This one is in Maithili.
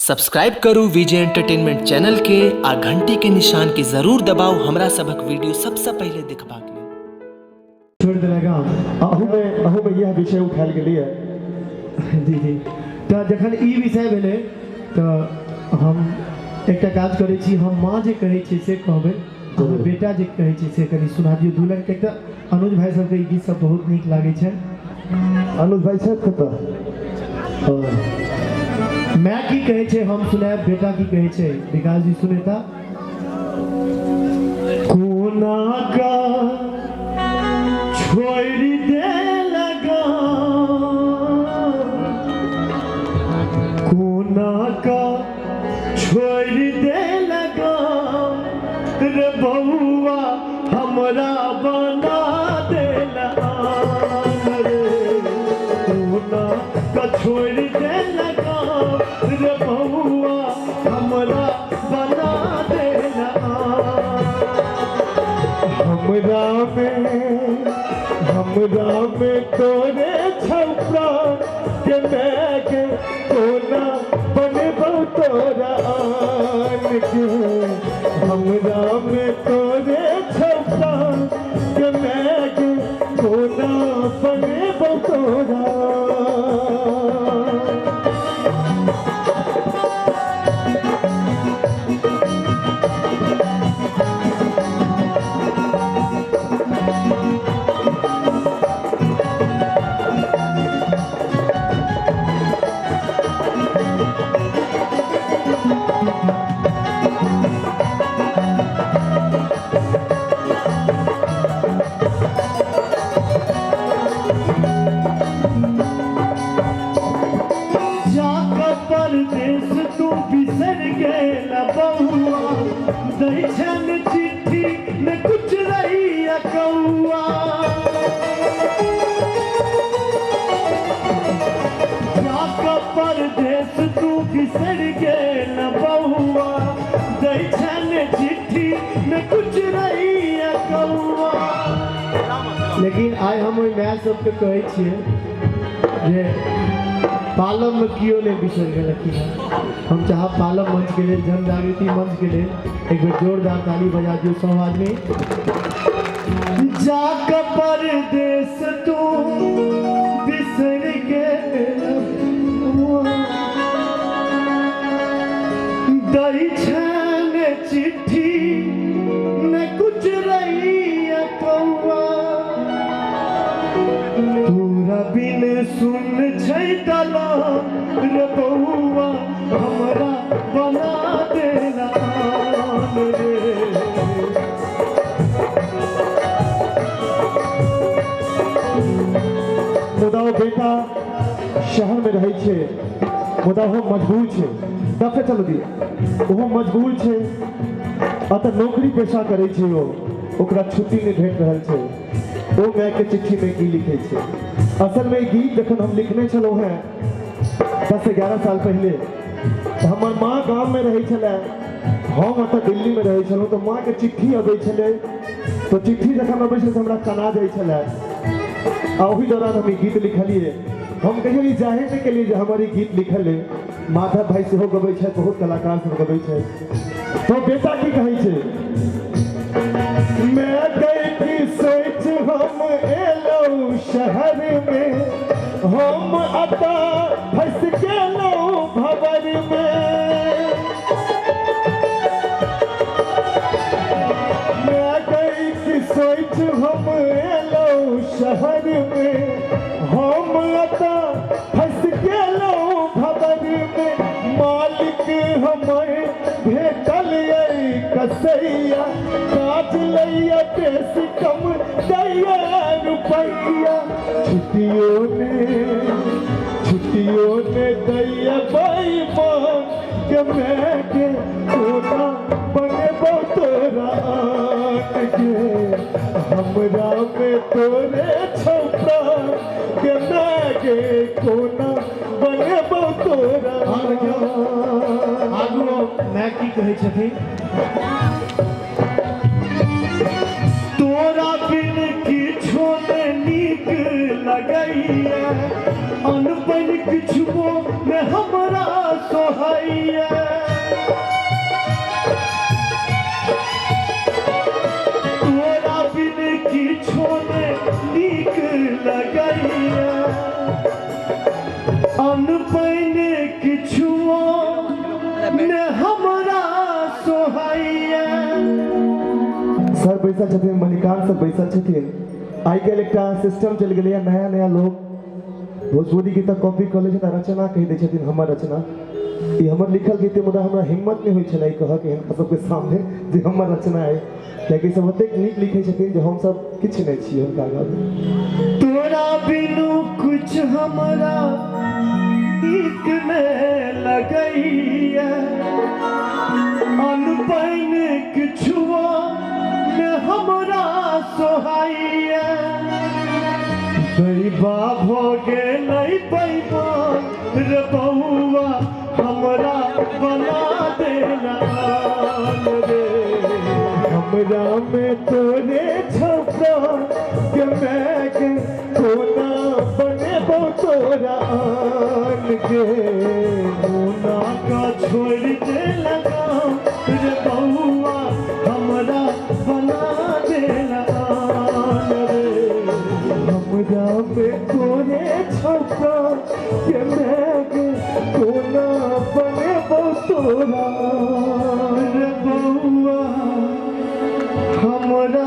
सब्सक्राइब करू विजय एंटरटेनमेंट चैनल के आ घंटी के निशान के जरूर दबाउ हमरा सभक वीडियो सबसँ पहिले देखबाक लेल। छोड़ि देलक गाम। अहूमे अहूमे इएह विषय उठायल गेलैए। जी जी, तऽ जखन ई विषय भेलै तऽ हम एकटा काज करै छी, हम माँ जे कहै छै से कहबै, अहाँ बेटा जे कहै छै से कनि सुना दियौ। दू लाइन एक तऽ अनुज भाई सबके ई गीत सब बहुत नीक लागै छै। अनुज भाई छथि कतऽ? माय की कहै छै हम सुनायब, बेटा की कहै छै विकास जी सुनेता। कोना का छोड़ि दे लगा, कोना का छोड़ि दे लगा रे बउआ, हमरा बना देला रे। कोना का छोड़ि दे लगा रे बउआ, हमरा बना देला। हमरा में, हमरा में तोरे छौपरा के मैं के कोना बनबौ तोरा आन के। हमरा में तोरे छौपरा के मैं के कोना बनबौ तोरा। जाकर परदेश तू बिसर गेल बउआ, दै छन चिट्ठी में कुछ रहिया कौआ। जाकर परदेश तू बिसर गेल बउआ, दै छन चिट्ठी में कुछ रहिया कौआ। लेकिन आइ हम ओहि माय सबके कहै छियै जे पालममे केओ नहि बिसरि गेलखिन हँ। हम चाहब पालम मंचके लेल, जन जागृति मंचके लेल एक बेर जोरदार ताली बजा दियौ सब आदमी। जाक परदेश तू बिसरि गेल, दै छन चिट्ठी ने कुछ रहिया कौआ। तोरा बिन सुन छै दला रे बउआ, हमरा बना देला रे। मुदा ओ बेटा शहरमे रहै छै, मुदा ओहो मजबूर छै। दफे चलू दिए, ओहो मजबूर छै, अतः नौकरी पेशा करै छै, ओ ओकरा छुट्टी नहि भेट रहल छै। ओ मायके चिट्ठीमे की लिखै छै? असलमे ई गीत जखन हम लिखने छलहुँ हेँ 10-11 साल पहिले, तऽ हमर माँ गाममे रहै छलै, हम एतऽ दिल्लीमे रहै छलहुँ, तऽ माँके चिट्ठी अबै छलै, तऽ चिट्ठी जखन अबै छलै तऽ हमरा कना जाइ छलै, आ ओहि दौरान हम ई गीत लिखलियै। हम कहियो ई जाहिर नहि केलियै जे हमर ई गीत लिखल अइ। माधव भाई सेहो गबै छथि, बहुत कलाकार सब गबै छथि। तो बेटा की कहै छै? मैं गई की सोच हम एलहुँ शहर में, हम अता फंस गेलहुँ भवर में। मैं गई की सोच हम एलहुँ शहर में, हम अता फंस गेलहुँ भवर में। मालिक हमर भेटल अइ कसैया, काज लैया बेसी कम दैया रुपैया। छुट्टियो ने, छुट्टियो ने दैया बेईमान के मैं के कोना बनेबौ तोरा आन के। हमरा में तोरे छौ प्राण के मैं के कोना बनेबौ तोरा। आगू माय की कहै छथिन? तोरा बिन किछो ने नीक लगैया, अनपन किछुओ ने हमरा सोहैया। तोरा बिन किछो ने नीक लगैया, अनपन किछुओ ने हमरा सोहैया। सर बैसल छथिन, मणिकांत सर बैसल छथिन। आइ काल्हि एकटा सिस्टम चलि गेलैए, नया नया लोक भोजपुरी गीतक कॉपी कऽ लै छथि आ रचना कहि दै छथिन हमर रचना। ई हमर लिखल गीत, मुदा हमरा हिम्मत नहि होइ छलै ई कहऽके हिनका सबके सामने जे हमर रचना अइ, कियाकि सब ओतेक नीक लिखै छथिन जे हमसब किछु नहि छी हुनका आगाँमे। तोरा बिनु कुछ हमरा नीक नहि लगैया, अनपन किछुओ ने हमरा सोहाइया। दैबा भऽ गेलै बैमान रे बौआ, हमरा बना देला रे। हमरा में तोरे छौका के मैं के कोना बनेबो तोरा आन के। कोना का छोड़ि देलक रे बौआ, हमरा बना देला रे। हमरा में तोरे छौका के मैं के कोना बनेबो तोरा रे बौआ, हमरा